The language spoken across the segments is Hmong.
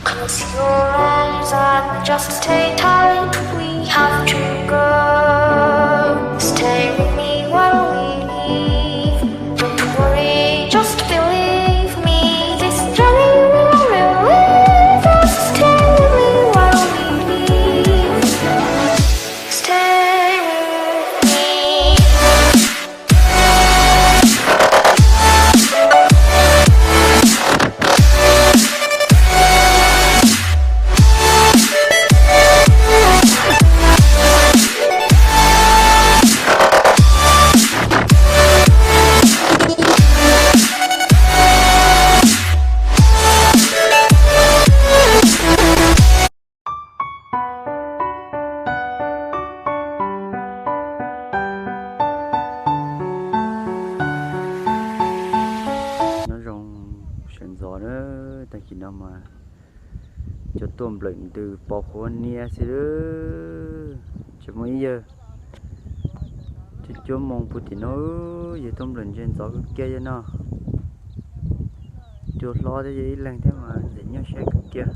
Close your eyes and just stay tight. We have to go. Stay with me while we leave. Don't worry, just believe me. This journey will never leave us. Stay with me while we leave. Stay with me. Nyob zoo sawv ntxov na, tag kis no mas cov tuaj nplawm ntws pos huav nias xwb. Tseem muaj ib yawg cuaj cuaj moos puv tim no, yawg tuaj nplawm ntses ntxov kawg kiag yawg no. Cua hlob thiab yawg ib leeg thiab mas ntxim nyuaj siab kawg kiag.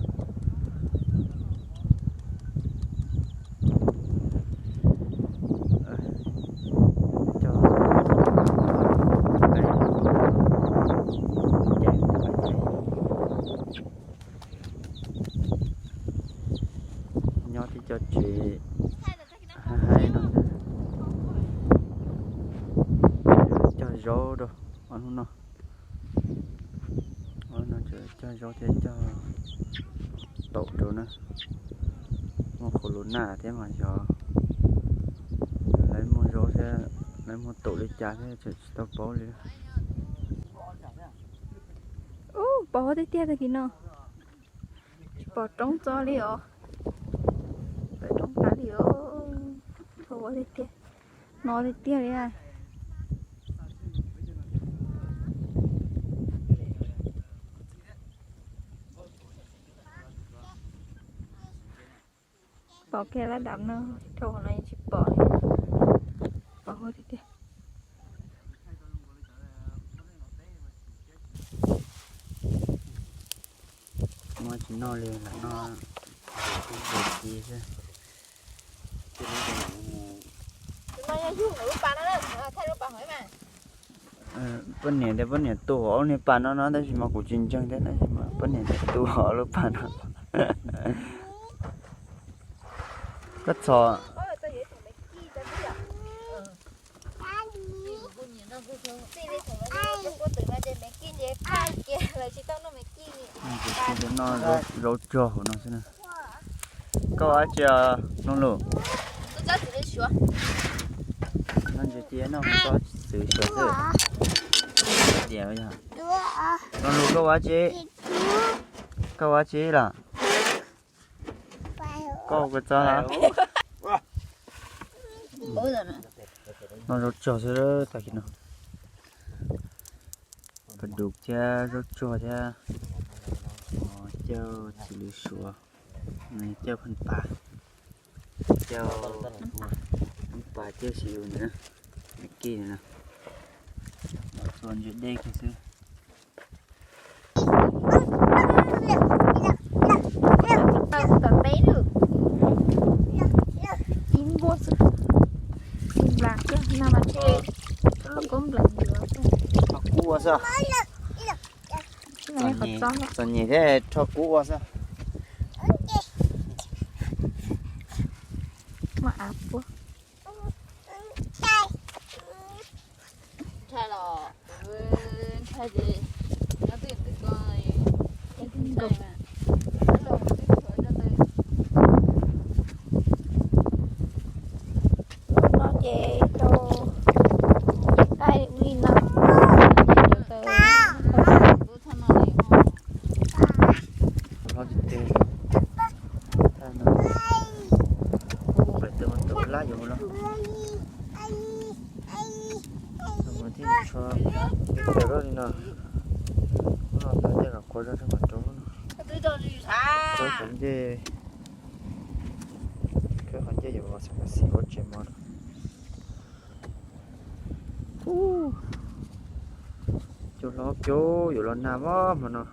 Nyob tib co tsev haib haib no, cog zaub rau ob hnub no. Ob hnub no cog zaub thiab cog taum rau na, muaj qhua lus naj thiab mas xyov lawv muag zaub thiab lawv muag taum li cas thiab tseem tsis tau paub li. Ub, pos huab tiag tiag tag kis no. Tsis pom roob txog li os. Pom roob tas li os. Pos huab tiag tiag. No tiag tiag li. Pom kiag lab dam no, dhau qhov no yeej tsis pom li. Pos huab tiag tiag. Muab tsis noj li lam noj ci xwb. Poj niam tias poj niam tu hauv lub niag pas no no tab sis mas kuv tsis ntseeg thiab tab sis mas poj niam tias tu hauv lub pas no. Koj txhom. Noj zaub tsog hauv no xwb na. Koj ua dab tsi Noog Lus? Noj ntses ci no mus txob txwv suav xwb. Noog Lus koj ua dab tsi? Koj ua dab tsi los? Koj ua kua txob los? Noj zaub tsog xwb tag kis no. Pas dum thiab zaub tsuag thiab. Cauj txiv lws suav, cauj phaj pas, cauj phaj pas cauj xis lus ntawd, kij no, txua ntses dej kiag xwb. Ib npuaj xwb. Nplas kiag no mas tshe, kub ua xwb. Txom nyem thiab rho kub ua xwb. Muaj av puab. Ntshai los ntshai ces nyob twj ywm twg ko. Hnub no ces rau qaib ua li no. Hlob tiag tiag. Ub, pem twg ua tus lab yuav mus los. Mus thiaj tshuav peb caug rau li no. Ub, no tau tej los khuav zog rau qhov rau no. Khuav qhov ncej, khuav qhov ncej yuav mus xav xis ua tsev mov no. Ub. Cua hlob cub yuav los nag mog hmo no.